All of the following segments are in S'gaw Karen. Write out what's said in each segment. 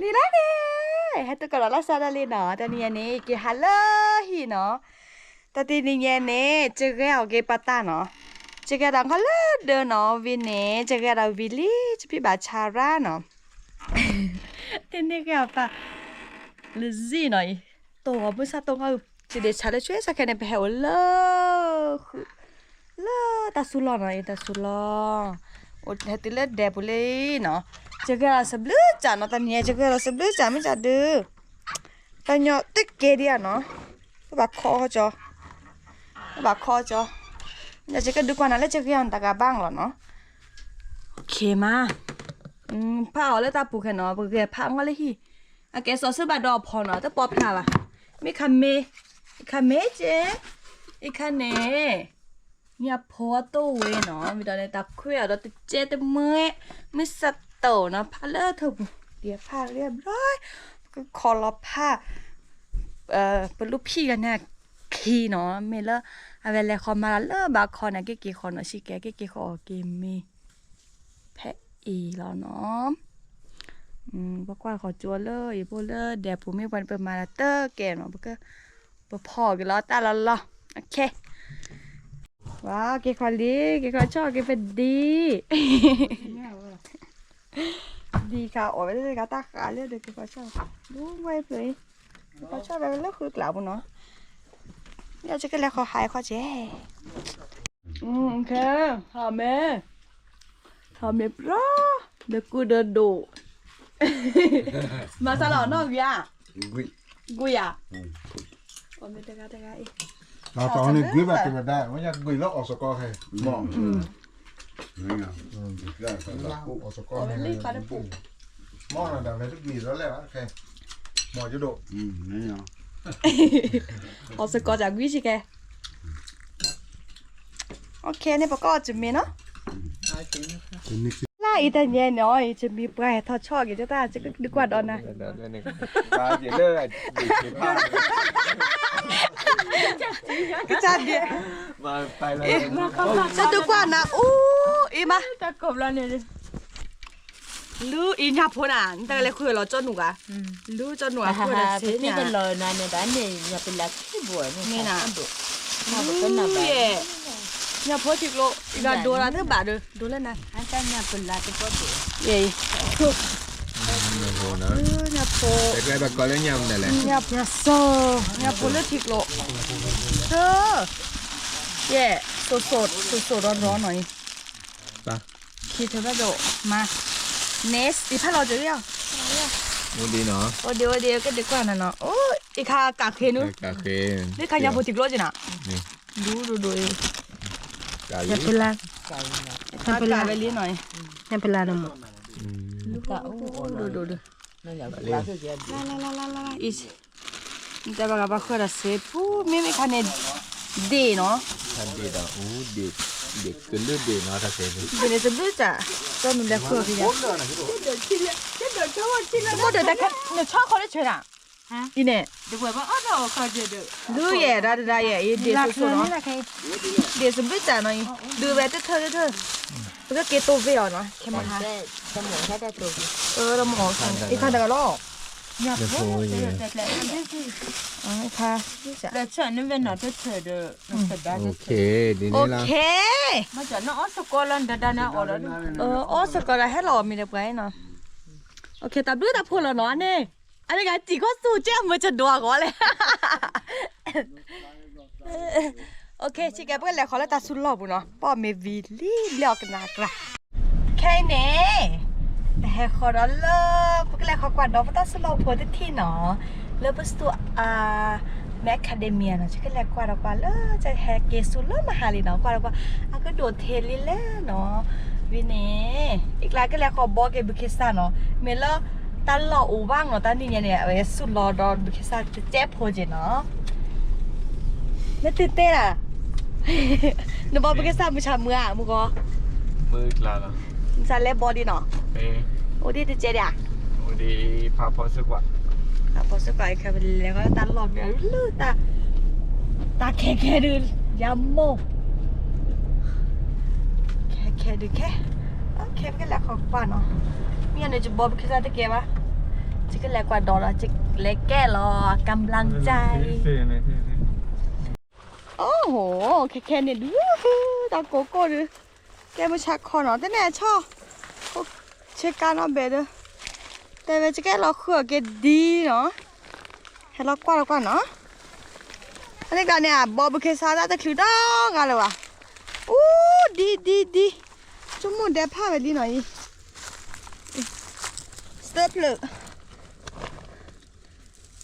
လံလၢန့ၣ်, ဟဲတကီၢ်ဒီးလၢစါဒၢလံနီၤ, တနံၤညါန့ၣ် က့ၤဟးလၢဟံၣ်နီၤ, တၢ်တနံၤညါန့ၣ် ကဂဲၤအီၣ်က့ၤပှၤတၢ်နီၤ, ကဂဲၤဒီးခီလၢဒၢနီၤ, ဝံၤန့ၣ် ကဂဲၤဒီးဝံၤလံ ကဖံးဘၣ်ဆါရၣ်နီၤ, တန့ၢ်ဂဲၤအီၣ်ပၢ် လၢဇံၣ်နီၤအံၤ, တိၢ်ဂီၤမုၢ်ဆါတိၢ်ဂီၤ တဒဲးဆါလၢဆွဲဆါခဲန့ၣ် ပဟဲအိၣ်လၢ လၢတၢ်စူၤလီၢ်နီၤအံၤ တၢ်စူၤလီၢ်, အိၣ်ဟဲတုၤလၢဒဲပူၤလံနီၤ, ကဂဲၤဒီးစဘျုးစၢ်နီၤ, တနံၤညါကဂဲၤဒီးစဘျုးစၢ်မ့ၢ်စၢ်ဒုး, တၢ်ညီတကဲဒံးဧါနီၤ, ပဘၣ်ခီကၠီ, ပဘၣ်ခီကၠီ, ယကဒုးကွၢ်နၤလၢကဂဲၤအီၣ်တၢ်ဂၤဘၣ်လီၤနီၤ, ခ့မး, ဖးအီၤလၢတၢ်ပူၤခဲနီၤ, ပဂဲၤဖးအီၤလၢဟံၣ်, အကဲစီၤဆၢဘၣ်ဒီးအဖီနီၤ, တပီဖျါဘၣ်, မ့ၢ်ခါမ့ၢ်, ခါမ့ၢ်ကဲ, အံၤခါန့ၣ် ညၣ်ဖိအတိၢ်ဝဲနီၤ, မ့ၢ်ဒီးန့ၣ် တၢ်ခွဲးအီၤဒီးတကဲတမှဲ, မ့ၢ်စတိၢ်နီၤ, ဖးလၢထၢၣ်ပူၤ, ဒ်ဖးလၢဘျီ, ပကခီလီၤဖး, ပလူဖံးဂၤန့ၣ်ခံနီၤ, မ့ၢ်လၢ အဝဲလဲၤဃီမၤလီၤလၢဘၣ်ခီန့ၣ် က့ၤက့ၤဃီနီၤ, ဆံးကဲ က့ၤက့ၤဃီအီၤက့ၤမ့ၢ် ဖဲအံၤလီၤနီၤ, ပကွၢ်ဃီကၠိလၢအံၤ ပအိၣ်လၢဒဲပူၤမ့ၢ်ပှၤန့ၣ် ပမၤတၢ်တကဲနီၤ, ပက ပဖီက့ၤလီၤတၢ်လီၤလီၤ, ဝါ က့ၤခီလံ, က့ၤခီဆီၣ်က့ၤပဒံး, ဒံးခါအီၣ်ဝဲလၢကတၢ်ဃာ်လၢဒုးက့ၤခီဆီၣ်, ဒူဝဲဖျၢၣ်, က့ၤခီဆီၣ်ဝဲလၢဃုကျးပူၤနီၤ, ယကလဲၤခီဟးခီကဲ ဟီၣ်မ့ၢ်, ဟီၣ်မ့ၢ်ပြၢ, ဒီးကူဒီးဒိၣ်, မၤစၢ်လီၤနီၢ်ဂံၢ်ဧါ, ဂံၢ်ဧါ, မ့ၢ်တဂၤတဂၤအံၤ, တၢ်န့ၣ်ဂံၢ်ဘၣ်တမတၤ, ဝဲညါဂံၢ်လၢအီၣ်စကီးခဲ, မ့ၢ်, အီၣ်စကီး, မ့ၢ်နၤတၢ်ဝဲတဂံၢ်လီၤလဲၣ်ဘၣ်ခဲ, မ့ၢ်ယဒိၣ်, အီၣ်စကီးတၢ်ဂံၢ်ဆံးခဲ OK န့ၣ် ပကအီၣ်တမ့ၢ်နီၤ, လၢအံၤတနံၤန့ၣ် အံၤတမံၤပှၤဟဲထီၣ်ဆီၣ်က့ၤတၢ် ကဒုးကွၢ်ဒီးနၤ, ကစၢ်ဒဲး, ကစၢ်ဒုးကွၢ်နၤအူအံၤမး, လုၢ်အံၤညၣ်ဖိနၤ နတၢ်လဲၤဃုလီၤကၠီနူာ်ဂၤ, လုၢ်ကၠီနူာ်ဂၤဃုဒီးစ့ၢ်န့ၣ်, မ့ၢ်နၤ, လုၢ်ယဲ, ညၣ်ဖိထံကျိ, ယၤဒိလၢတဘၣ်ဒီး ဒိလၢနၤ, ယဲ, ညၣ်ဖိ, ညၣ်ဖိ, ညၣ်ဖိလၢထံကျိ, ယဲ, စိၤစိၤဒီးရီနီၤအံၤ ခံထၢဘၣ်ဒိၣ်မး, န့ၣ် အံၤဖးလီၤက့ၤလံ, အိၣ်ဒံးနီၤ, အိၣ်ဒံး အိၣ်ဒံး ကဒုးကွၢ်နၤနီၤ, အိၣ် အံၤခါကးဃ့နု, လၢခါညၣ်ဖိထံကျိက့ၤနၤ, ဒူဒိၣ်ဒိၣ်အံၤ, ညၣ်ဖိလါ, ညၣ်ဖိလါဝဲလံနီၤ, ညၣ်ဖိလါနီၤ, ဒိၣ်ဒိၣ်ဒိၣ်ဒိၣ်, လါလါလါလါလါ, တဲဘၣ်ဂၤဘၣ်ဃၢဒီးစ့ဖိ မ့မ့ၢ်ခါန့ၣ်, ဒ့ၣ်နီၤ, ဒ့ၣ်ဒီးအူဒ့ၣ်, ဒ့ၣ်ကလုၢ်ဒ့ၣ်နီၤ, တၢ်ကဲ, ဒ့ၣ်န့ၣ်တဘျုးတၢ်, ကၠီနုာ်လဲၤဃုအီၤကယၤ, မိၢ်ဒီးတၢ်ခါနဆီၣ်ခီလၢဆဲးနၤ, အံၤန့ၣ်, လုၢ်ယဲၢ်ဒၣ်တဒၣ်ယဲၢ်အံၤ ဒ့ၣ်စိၤစိၤနီၤ, ဒ့ၣ်တဘျုးတၢ်နီၤအံၤ, ဒုးဝဲတထၢတထၢ, ပကက့ၤတိၢ်ဝဲအီၤနီၤ ခဲမဟါ, တမ့ၢ်, အံၤခါတဂၤလီၤ, ယဖိ, အံၤခါ, အံၤခါ, အံၤခါ, အီၣ်စကီးလီၤ နဒၣ်နအီၣ်ဒီး, အီၣ်စကီးဒီးဟဲလီၤအီၣ်မ့ၤဒီးပှၤနီၤ, တၢ်ဘျုးတၢ်ဖှိၣ်လီၤနီၤန့ၣ်, အန့ၣ်ဂၤတံၢ်ခီစူၣ်ကဲအမုာ်ကဒိးအဂီၢ်လဲၣ် OK ဆံးကဲ ပကလဲၤဃီၤလၢတၢ်စူၤလီၢ်ပူၤနီၤ, ပအီၣ်မ့ၤဝံၤလံဘျဲၣ်အီၣ်ကနၣ်ကြၢး, ခဲအံၤန့ၣ်, တဟဲဃီၤဒီးလၢ, ပကလဲၤဃီၤကွၢ်ဒီးပတၢ်စူၤလီၢ်ဖိတထံၣ်နီၤ, လၢပစတူးအါ, မ့ၢ် academia နီၤ ကလဲၤကွၢ်ဒီးကွၢ်လၢ, ဟဲက့ၤဆူလၢမဟါလံနီၤ ကွၢ်ဒီးကွၢ်, အကဒိၣ်ထဲလံလဲၣ်နီၤ, ဝံၤန့ၣ်, အကျါကလဲၤဃီၤဘီက့ၤဘုခ့စၢ်နီၤ, မ့ၢ်လၢ, တၢ်လီၢ်အိၣ်ဘၣ်နီၤ တၢ်နံၤညါန့ၣ် အဝဲစူၤလီၤဒီးဘုခ့စၢ်တကဲဖိက့ၤနီၤ, နတတဲဒၣ်, နဘီဘုခ့စၢ်မုၢ်ဆါမုၢ်ဧါ မုၢ်ဂီၤ, မုၢ်ဆါလဲဘီဒံးနီၤ, အိၣ်ဒံးတကဲဒံးဧါ, ဖးဖီစ့ၢ်ကီး, ဖးဖီစ့ၢ်ကီး ခဲပလဲၤဃီၤတၢ်လီၢ်မ့ၢ်လၢတၢ် တၢ်ခဲခဲဒုး, ယမိၢ်, ခဲခဲဒုးခဲ, ခဲပကလဲၤဃီၤကွၢ်နီၤ, မ့ၢ်န့ၣ် ယဘီဘုခ့စၢ်တကဲဘၣ်, ယ ယကလဲၤကွၢ်ဒီးဒီး ယလဲၤကဲလီၤ กำลังใจ အိၣ်ဟိ ခဲခဲန့ၣ်ဒုး တၢ်ကိးကိၢ်ဒုး ကဲမုၢ်ဆါခီနီၤ တန့ၢ်အဆီ ဆ့ကၤနီၤဘဲၣ်ဒီး တဲဝဲယကဲလီၤဃုအီၣ်က့ၤဒ်နီၤ ဟဲလီၤကွၢ်လီၤကွၢ်နီၤ အန့ၣ်ကန့ၣ် အဘီဘုခ့စါတၢ်တချုးဒီဂၤလၢၤဘၣ် အူ ဒ်ဒ်ဒ် ဆိကမိၣ်ဒဲးဖးဝဲလံနီၤအံၤ သၢဖျၢၣ်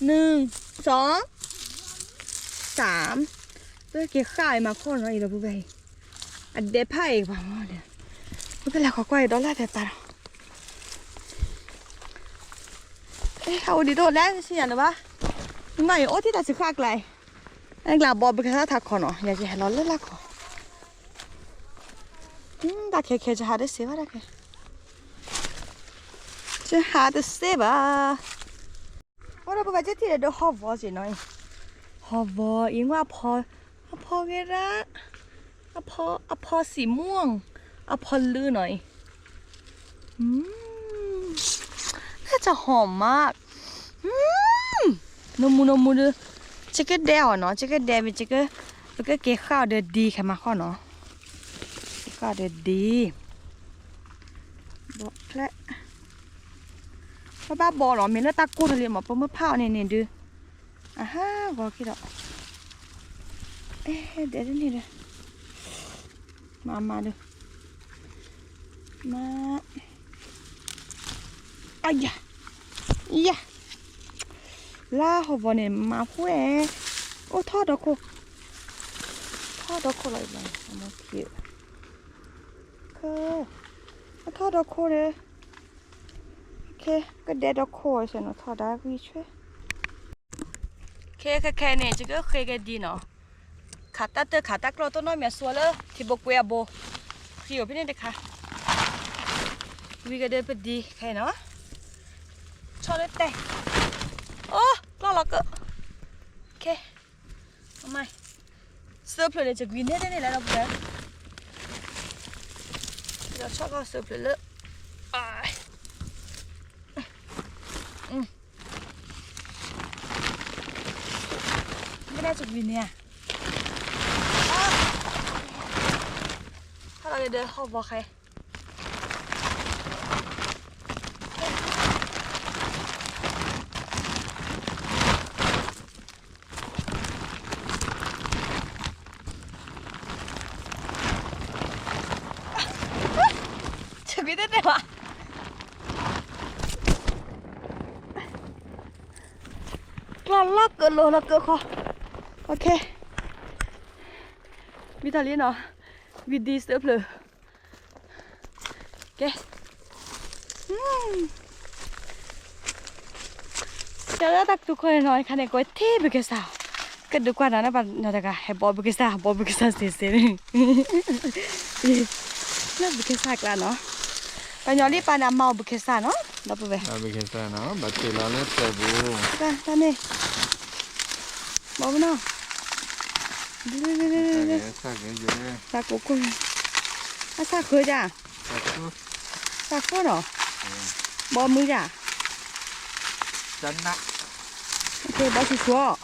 နုၢ် စီၤ သၢမ် ပက့ၤဃၣ်အံၤမၤခီနီၤအံၤဒီပုၢ်ဝဲၢ်အံၤ အဒဲးဖးအံၤကဘၣ်မီၢ်ဒီး ပကလဲၤခီကွၢ်အံၤဒီးလၢဒဲးပၢ်ဒီး အအိၣ်ဒံးတအိၣ်လဲၣ် စံၣ်ညါလၢၤဘၣ် မ့ၢ်အံၤအိၣ်ထံၣ်တၢ်စံးဃၣ်ကျါအံၤ အကျါဘီဘုခ့စါထးခီနီၤ ယကဟဲလီၤလၢလၢခီ တၢ်ခဲခဲ ယဟးတစ့ဘၣ်တၢ်ခဲ ယဟးတစ့ဘၣ် အိၣ်ဒီးပဘၣ်ကထံၣ်ဒီးဟီၣ်ဝီစ့ၢ်နီၤအံၤ ဟီၣ်ဝီအံၤ ငွၢ်အဖီ အဖီဂ့ၤရၣ် အဖီ အဖီစံးမူၣ် အဖီလုနီၤအံၤ ဟဲတဟီၣ်မး နမူနမူဒုး ယကဒဲအီၤနီၤ ယကဒဲ ပကက့ၤဃၣ်အီၤဒီးဒ်ခဲမၤခီနီၤ က့ၤဃၣ်အီၤဒီးဒ် ဘီချဲ ပဘၣ်ဘီနီၤ မ့ၢ်လၢတၢ်ကိၢ်တလံမး ပမ့ၢ်ဖးအီၤန့ၣ်န့ၣ်ဒုး အဟးဂီၤက့ၤဒီး အဲ ဒဲးတန့ၢ်ဒီး မၤမၤဒီး မၤ အယၤ ယၤ လါဟီၣ်ဝီန့ၣ် မၤဖှဲ အိၣ်ထီၣ်ဒီခိၣ် ထီၣ်ဒီခိၣ်လီၤ အမ့ၢ်ခံ ခ အထီၣ်ဒီခိၣ်ဒီး ကဒဲဒီခိၣ်စဲနီၤ ထီၣ်ဒါဂံၢ်ဆွဲ ခဲခဲခဲန့ၣ် ယကဃ့က့ၤဒ်နီၤ ခးတၢ်တၢၢ်ခးတၢ်ကျီၢ်တနီၣ်မ့ၢ်အဆိလၢ ထံဘိကွဲအဘိ ဃံအိၣ်ဖဲန့ၣ်တခါ ဝံၤကဒဲပဒ်ခဲနီၤ ဆီလၢတဲ အိၣ် ကျီၢ်လီၤကၢ ခဲ အမါ သၢဖျၢၣ်န့ၣ် ယကွံာ်န့ၢ်န့ၢ်လဲၣ်ဒီပုၢ်ဝဲၢ် ဒီးဆီၣ်ကီၢ်သၢဖျၢၣ်လၢ မ့ၢ်ဒၣ်ယကွံာ်န့ၢ်ဧါ ဟးလီၤက့ၤဒီးဟီၣ်ဘီခဲ ယကွံာ်တန့ၢ်ဘၣ် ကျီၢ်လီၤကၢလိာ်လီၤကၢခီ ဝံၤတၢ်လံနီၤ ဝံၤဒ်သၢဖျၢၣ် ကဲ တၢ်လၢတၢ်ကတူၢ်ခိၣ်န့ၣ်နီၤ ခါန့ၣ် ကွဲထံၣ်ဘုကဲစၢ် ကဒုးကွၢ်နၤန့ၣ် ပှၤညီတဂၤ ဟဲဘီဘုကဲစၢ် ဘီဘုကဲစၢ်စ့ၢ်စ့ၢ် လၢဘုကဲစၢ်ကျါနီၤ ပှၤညီလံပာ်န့ၣ် အမၤအီၤဘုကဲစၢ်နီၤ ဒီပုၢ်ဝဲၢ် ဘုကဲစၢ်နီၤ ဘၣ်တ့ၢ်လီၤလၢတၢ်ပူၤ တၢ်န့ၣ် ဘီမနီၤ တၢ်ကိးကိၢ် အစၢ်ဃၢယၤ စၢ်ဃၢနီၤ ဘီမုၢ်ယၤ ဘီဆူၣ်ဆူၣ်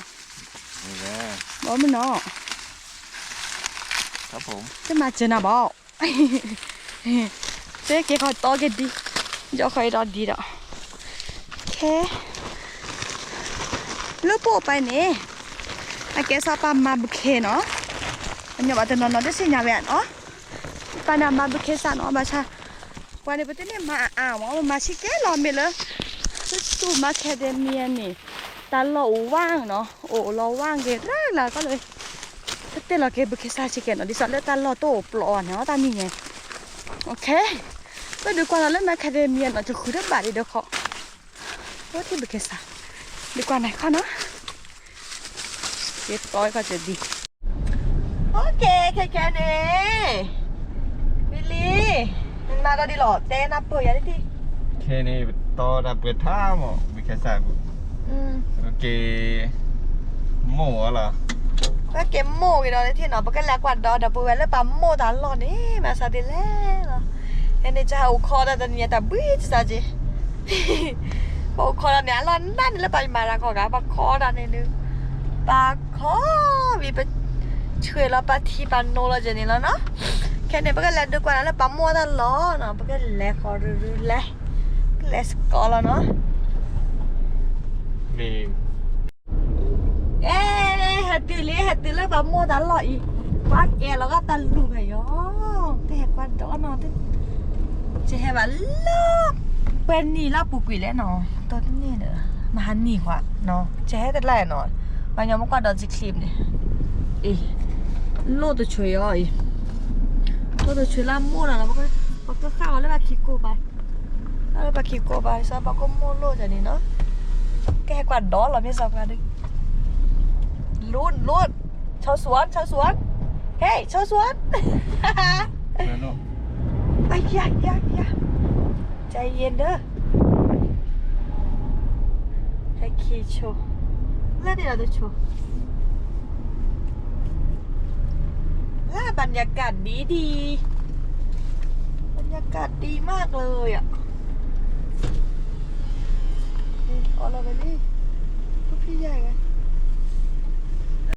ဘီမနီၤ တမၤစၢၤနၤဘၣ် တက့ၤခီတီက့ၤဒံ ယီၤဃီအံၤဒီးဒံဒီး ခဲ လၢပအိၣ်ပာ်န့ၣ် အကဲစီၤပၤမၤဘုခ့နီၤ အညီဘၣ်တနီၤနီၤတသ့ၣ်ညါဝဲနီၤ ပာ်န့ၣ်မၤဘုခ့စၢ်နီၤ ဘၣ်ဆၣ် ပှၤန့ၣ် ပတန့ၢ်မၤအါအါမး ပမၤဆံကဲလီၤမ့ၢ်လၢ ဆူၣ်ဆူၣ်မၤခဲဒဲးမံၤန့ၣ် တၢ်လီၢ်အိၣ်ဝၢ်နီၤ အိၣ်လီၤဝၢ်ဂ့ၤရၣ်လၢကီၢ်လၢ ပတဲလီၤက့ၤဘုခ့စၢ်ဆံကဲနီၤ ဒ်သိးလၢတၢ်လီၢ်တအိၣ်ပျီအီၤန့ၣ် တၢ်မံၤန့ၣ် ခဲ ပဒုးကွၢ်လီၤလၢမၤခဲဒဲးမံၤနီၤ ယဃုတဘၣ်ဒံးဒီးခီ အိၣ်ထံၣ်ဘုကဲစၢ် ဒုးကွၢ်နၤခီနီၤ ယတီခီစဒံ OK ခဲခဲန့ၣ် ဝံၤလံ နမၤဒီးဒ်လီၤ တဲနၢ်ပၢၢ်ယၤတထံၣ် ခဲန့ၣ် ပတီတၢ်ပှဲၤထါမး ဘုခ့စၢ်ပူၤ က့ၤ မိၢ်အီၤလီၤ ပက့ၤမိၢ်က့ၤဒီးတထံၣ်နီၤ ပကလဲၤကွၢ်ဒီးဒီပုၢ်ဝဲၢ်လၢပာ်မိၢ်တၢ်လီၢ်န့ၣ် မၤစၢၤဒ်လဲၣ်လီၤ အန့ၣ် ကဟးအိၣ်ခီတၢ်တနံၤတၢ်ဘှံးစၢ်က့ၤ ပအိၣ်ခိးဒီးန့ၣ် အလီၢ်နၢ်န့ၣ်လၢပမၤတၢ်ခီဂၤ ပခိးတၢ်န့ၣ်ဒုး, ပခိးဝံၤ ပဆှဲးလီၤပထံပနိလီၤကဲန့ၣ်လီၤနီၤ. ခဲန့ၣ် ပကလဲၤဒုးကွၢ်လၢပမိၢ်တၢ်လီၢ်နီၤ, ပကလဲၤဃီၤရုရုလဲၤ, လဲၤစကီးလီၤနီၤ. အဲ ဟဲတုၤလံ ဟဲတုၤလၢပမိၢ်တၢ်လီၢ်အံၤ, ပှၤကဲလီၤဂာ်တၢ်လူၤဖဲယီၤ, ကဟဲကွၢ်ဒီးနီၤ, ကဟဲဘၣ်လၢ ပှဲၤနံၣ်လၢပူၤကွံာ်လဲၣ်နီၤ, တနံၣ်ဒီး မဟါနံၣ်ဃီနီၤ, ကဟဲတလၢနီၤ, ပှၤညီမ့ၢ်ကွၢ်ဒီး clip န့ၣ်, အံၤ, လိၣ်တဆှဲးအီၤအံၤ, လိၣ်တဆှဲးလၢမိၢ်နီၤ, ပကဃၣ်အီၤလၢပှၤခံကိးဘၣ် လၢပှၤခံကိးဘၣ် စီၤပှၤကိးမိၢ်လိၣ်ကဲန့ၣ်နီၤ, ကဟဲကွၢ်ဒီးလီၤမ့ၢ်စီၤပှၤဒုး, လိၣ်လိၣ်, ชาวสวน ชาวสวน, เฮ้ย ชาวสวน, အယယယ, ใจเย็นเด้อ, ဟဲခံဆိ, လၢန့ၣ်ဒီးတဆိ, และบรรยากาศดีดี, บรรยากาศดีมากเลยอะ